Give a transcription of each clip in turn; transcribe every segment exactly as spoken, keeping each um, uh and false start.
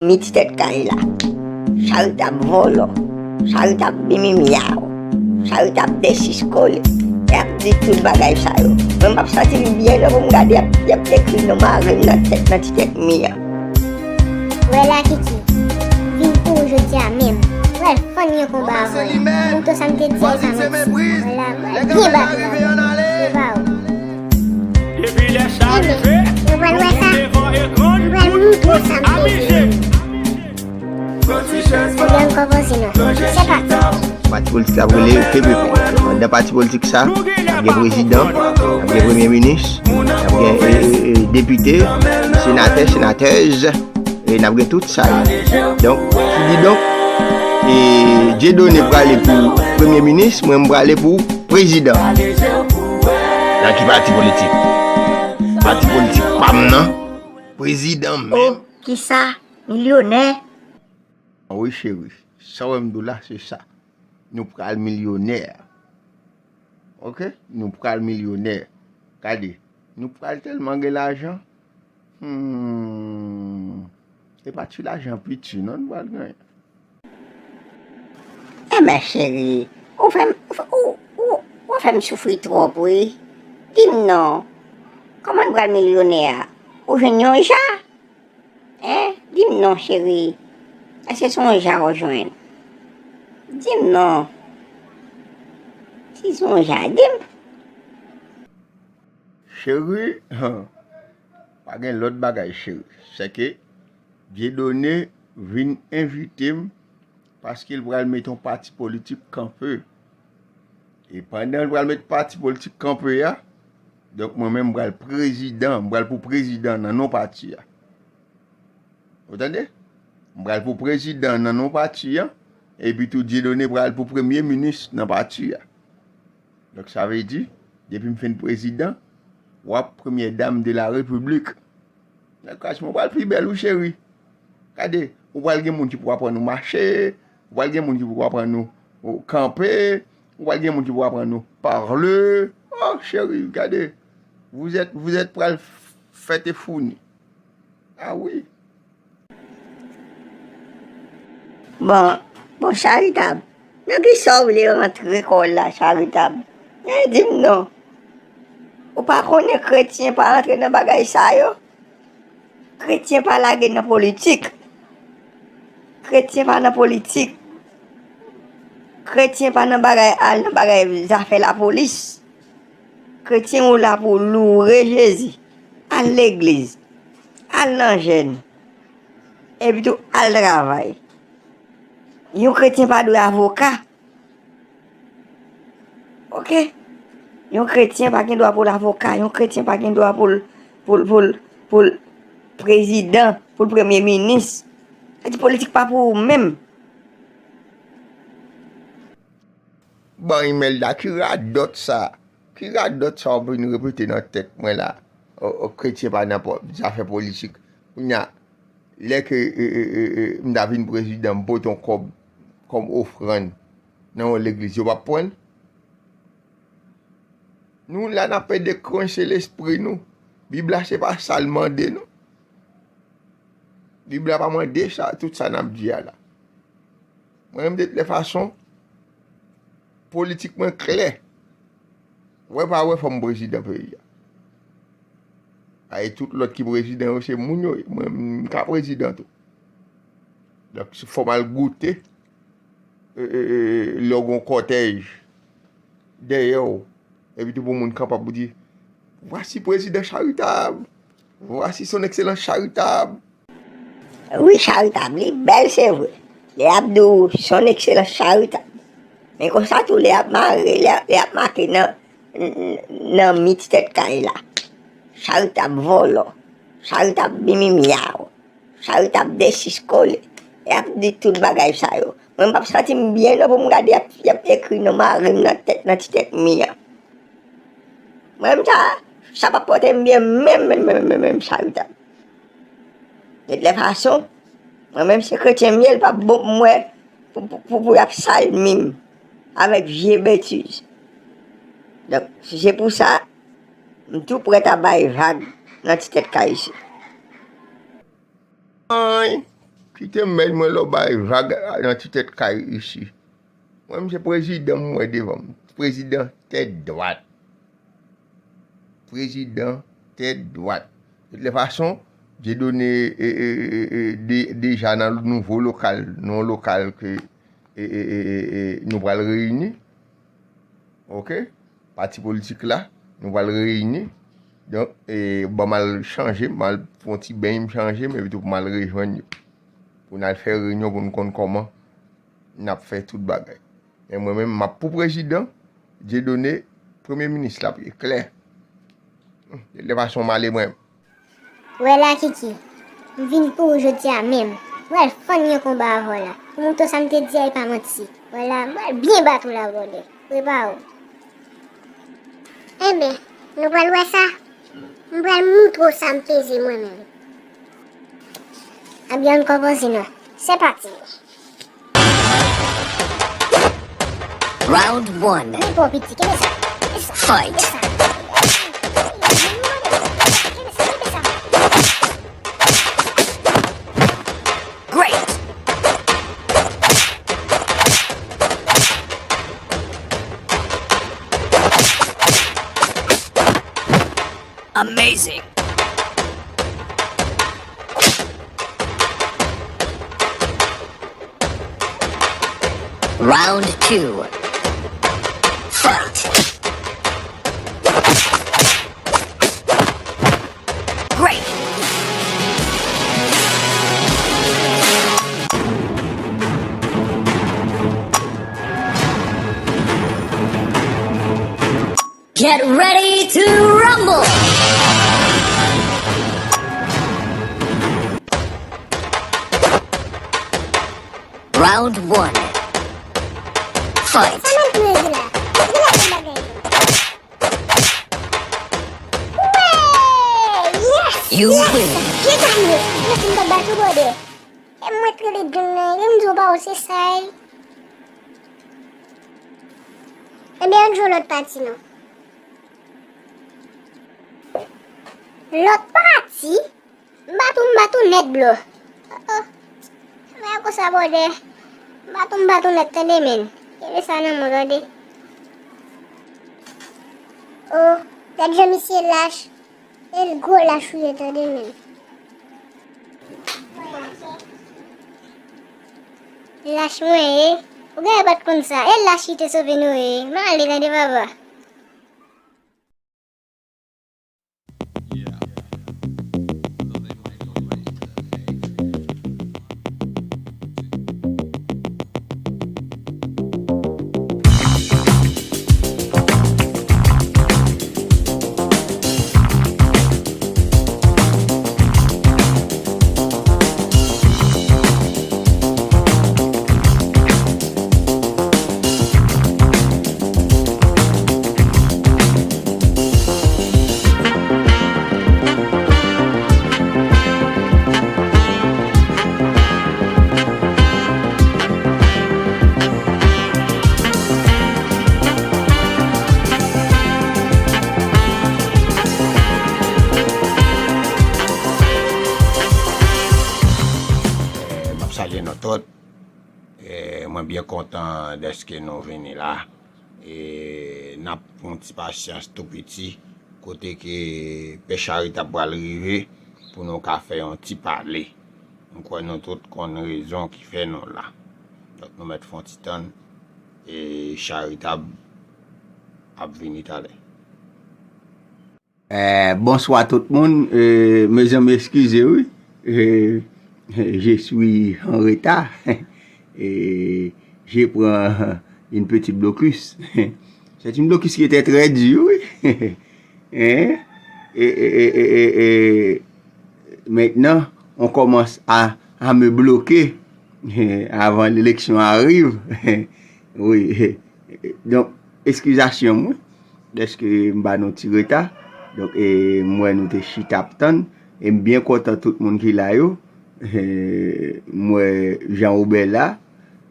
Mi ti tèt kay la. Charitab vòlò. Charitab mimi myaw. Charitab dèsis kole. Y ap di tout bagay sa yo. Mwen m ap santi m byen lè pou m gade y ap, y ap ekri non mari m nan tèt, nan ti tèt mi an. Wè la Kiki, vin pou ou jodi a menm. Wè l fann yon konba avè w. Mouton sa m te di a sa mèsi. Wè la, wè l byen bat la. Se pa ou. Depi lè sa rive, nou pral wè sa. Nou pral montre w sa m te di. Ebyen, m konpoze non. Se pa. Pati politik la ap rele P P P. Anndan pati politik sa, ap gen prezidan, ap gen premye minis, ap gen, e, e, e, depite, senatè, senatèz, e n ap gen tout sa yo. Donk, kididonk, e, Dieudonné prale pou premye minis, mwen m prale pou prezidan. Nan ki pati politik? Pati politik pa m nan. Prezidan menm. Oh, kisa? Milyonè? Wi, cheri. Sa w wè m di w la, se sa. Nou pral milyonè. Oke? Nou pral milyonè. Gade, nou pral tèlman gen lajan. Hmm. E pa ti lajan piti, non, nou pral genyen. Enben, cheri, ou fè m, ou, ou, ou, ou fè m soufri twòp, wi. Di m non, kòman n pral milyonè a? Ou jwenn yon ja? Hein? Di m non, cheri. Èske se yon ja w jwenn? Di m non. Si se yon ja, di m. Cheri, pa gen lòt bagay, cheri. Se ke Dieudonné vin envite m paske l pral mete yon pati politik kanpe. E pandan l pral mete pati politik kanpe a, donk mwen menm m pral prezidan, m pral pou prezidan nan non pati a. Ou tande? M pral pou prezidan nan non pati a, epi tou Dieudonné pral pou premye minis nan pati a. Donk sa vle di, depi m fin prezidan, w ap premyè dam de la repiblik. Nèg kach mwen pral pi bèl wi cheri. Gade, ou pral gen moun ki pou aprann ou mache, ou pral gen moun ki pou aprann ou, ou kanpe, ou pral gen moun ki pou aprann ou parle. Oh cheri, gade, vous êtes, vous êtes pral fèt e founi. Ah wi. Bon, bon, Charitab, nan kisa w vle rantre kò w la, Charitab? E di m non. Ou pa konnen kretyen pa rantre nan bagay sa yo? Kretyen pa lage nan politik. Kretyen pa nan politik. Kretyen pa nan bagay, al nan bagay zafè lapolis. Kretyen ou la pou loure Jezi. Al legliz. Al nan jèn. Epi tou al travay. Yon kretyen pa dwe avoka. Oke? Yon kretyen pa gen dwa pou l avoka, yon kretyen pa gen dwa pou l, pou l, pou l, pou l prezidan, pou l premye minis. Sa di politik pa pou ou menm. Bon, Imelda, ki radòt sa? Ki radòt sa w vin repete nan tèt mwen la? O, o, kretyen pa nan po-, zafè politik. Kounye a, lè ke, e, e, e, e, m ta vin prezidan, m pote yon kòb kòm ofrann nan yon legliz, yo p ap pran l? Nou la, n ap pede kwense lespri nou. Bib la, se pa sa l mande, non. Bib la pa mande sa, tout sa n ap di a la. Mwen menm, de tout lè fason, politik mwen klè. Wè pa wè, fò m prezidan peyi a. A, e tout lòt ki prezidan yo, se moun yo ye. Mwen, m ka prezidan tou. Donk, fò m al goute, e, e, e, lè w gen yon kòtèj dèyè w, epi tou pou moun kanpe ap di, "Voici président Charitab, voici son excellence Charitab." Wi, Charitab, li bèl, se vre. Lè y ap di w son excellence Charitab. Men konsa tou, lè y ap mare, lè, lè y ap make nan, nan mi ti tèt kay la. Charitab vòlò. Charitab mimi myaw. Charitab dèsis kole. Y ap di tout bagay sa yo. Mwen, m ap santi m byen non pou m gade y ap, y ap ekri non mari m nan tèt, nan ti tèt mi an. Mwen menm sa, sa p ap pote m byen menm, menm, menm, menm, menm, Charitab. De tout lè fason, mwen menm se kretyen m ye, l p ap bon pou mwen pou, pou, pou, pou y ap salmi m avèk vye betiz. Donk, si se pou sa, m tou prèt a bay vag nan ti tèt kay isi. Ay, Kite m bay mwen lè w bay vag nan ti tèt kay isi. Mwen, m se prezidan m wè devan m. Prezidan tèt dwat. Prezidan tèt dwat. De tout lè fason, Dieudonné, e, e, e, e, de-, deja nan nouvo lokal, nan yon lokal ke, e, e, e, e, e, nou pral reyini. Oke? Pati politik la, nou pral reyini. Donk, e, ban m al chanje, m al fè yon ti beny, m chanje, men epitou pou m al rejwenn yo. Pou n al fè reyinyon, pou n konn kòman n ap fè tout bagay. Men mwen menm, m ap pou prezidan, Dieudonné, premye minis la, e klè. De lè fason m ale mwen. Wè la, Kiki, m vin pou ou jodi a menm. M pral fann yon konba avè w la. Pou moutre w sa m te di a, e pa manti. Wè la, m pral byen bat ou la, brother. Prepare w. Enben, nou pral wè sa. M pral moutre w sa m peze mwen menm. Abyan kòpoze non. Se pati. Round one. Fight. Great. Amazing. Round two. Fight. Great. Get ready to rumble! Round one. Fight. Sa nan pye la. Gade sa bagay yo. Wè! Yes! You win. Yes! Byen kalme. Mwen fin bat ou, brother. E mwen t rele gang nan, e m di w pa w se sa, e. Ebyen, ann jwe lòt pati non. Lòt pati? M bat ou, m bat ou nèt, bro. Oh, oh. Fè konsa, brother. M bat ou, m bat ou nèt, tande, men. Kenbe sa nan men w, tande. Oh, gad jan misye lach. E l gwo lach ou ye, tande, men. Lach mwen ye. Ou genlè pa t konn sa. E lach ki te sove nou ye. M ale, tande, papa. Eh, m ap salye nou tout. Eh, mwen byen kontan dèske nou vini la. E n ap pran yon ti pasyans tou piti, kote ke Pè Charitab pral rive pou nou ka fè yon ti pale. M kwè nou tout konn rezon ki fè nou la. Donk, nou mèt fè yon ti tann, e Charitab ap vini talè. Eh, bonswa tout moun. Eh, mezanmi, eskize, wi. Eh, je suis en retard. Eh, je prends une petite blocus. C'est une blocus qui était très dure, oui. Hein? Et, et, et, et, et, et maintenant, on commence à, à me bloquer, eh, avant l'élection arrive. Oui. Donk, eskizasyon mwen, dèske m ba nou ti reta. Donk, e, m wè nou te chita ap tann. E m byen kontan tout moun ki la yo. E, m wè Jean Robert la.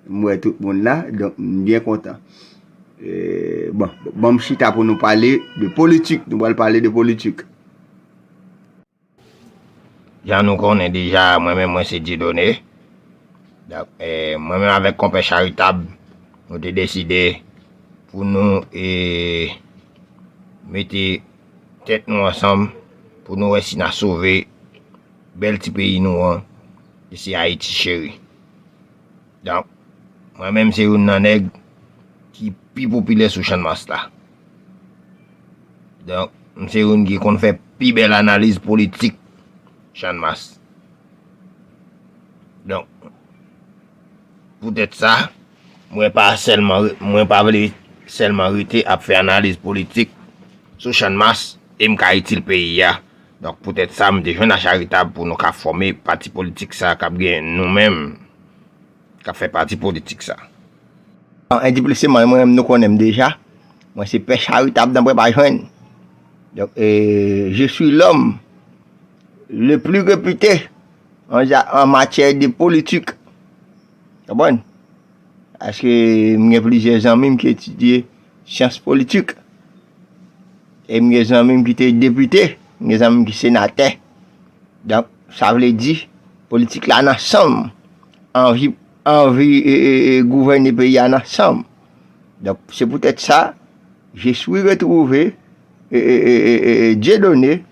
M wè tout moun la. Donk, m byen kontan. E, bon, ban m chita pou nou pale de politik. Nou pral pale de politik. Jan nou konnen deja, mwen menm, mwen se Dieudonné. Donk, eh, mwen menm avèk konpè Charitab, nou te deside pou nou eh, mete tèt nou ansanm, pou nou wè si n a sove bèl ti peyi nou an, ki se Ayiti cheri. Donk, mwen menm se youn nan nèg ki pi popilè sou Channmas la. Donk, m se youn ki konn fè pi bèl analiz politik Channmas. Donk, poutèt sa, mwen pa sèlman, mwen pa vle sèlman rete ap fè analiz politik sou Channmas e m ka itil peyi a. Donk, poutèt sa, m te jwenn a Charitab pou nou ka fòme pati politik sa k ap gen nou menm k ap fè pati politik sa. Endiplisman, mwen menm nou konnen m deja. Mwen se pè Charitab nan pè pa jwenn. Donk, eh, je suis l'homme le plus réputé en, en matière de politique. Konprann? Paske m gen plizyè zanmi m ki etidye syans politik. E m gen zanmi m ki te depite, m gen zanmi m ki senatè. Donk, sa vle di, politik la nan san m. Anvi, anvi e, e, e, gouvène peyi a nan san m. Donk, se poutèt sa, je suis retrouvé, e, e, e, e, e, Dieudonné,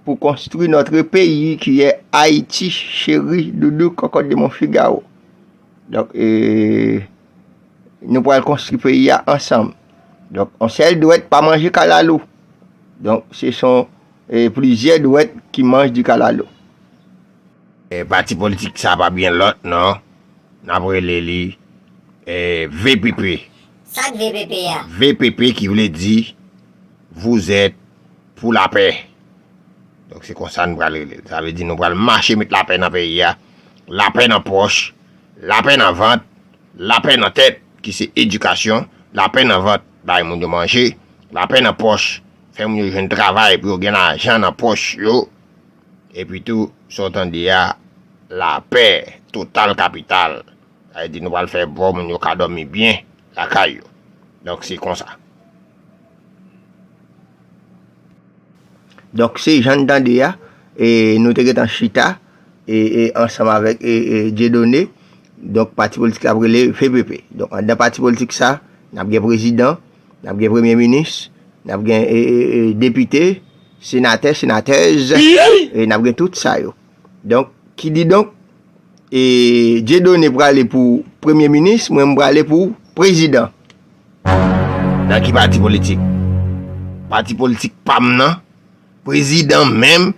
pour construire notre pays qui est Haïti chérie, doudou, cocotte de mon figaro. Donk, e, nou pral konstwi peyi a ansanm. Donk, yon sèl dwèt pa manje kalalou. Donk, se son, e, plizyè dwèt ki manj di kalalou. E, pati politik sa pa byen lòt, non. N ap rele li, e, V P P. Sa k V P P a? V P P ki vle di, vous êtes pour la paix. Donk, se konsa nou pral rele l. Sa vle di nou pral mache met lapè nan peyi a. Lapè nan pòch, lapè nan vant, lapè nan tèt, ki se edikasyon, lapè nan vant, bay moun yo manje, lapè nan pòch, fè moun yo jwenn travay pou yo gen lajan nan pòch yo. Epi tou, sa w tande a, lapè total kapital. Sa vle di nou pral fè bò moun yo ka dòmi byen lakay yo. Donk, se konsa. Donk, se jan n tande a, e, nou te gentan chita, e, e, ansanm avèk, e, e, Dieudonné. Donk, pati politik la ap rele V P P. Donk, anndan pati politik sa, n ap gen prezidan, n ap gen premye minis, n ap gen, e, e, e, depite, senatè, senatèz, e n ap gen tout sa yo. Donk, kididonk, e, Dieudonné prale pou premye minis, mwen m prale pou prezidan. Nan ki pati politik? Pati politik pa m nan, prezidan menm.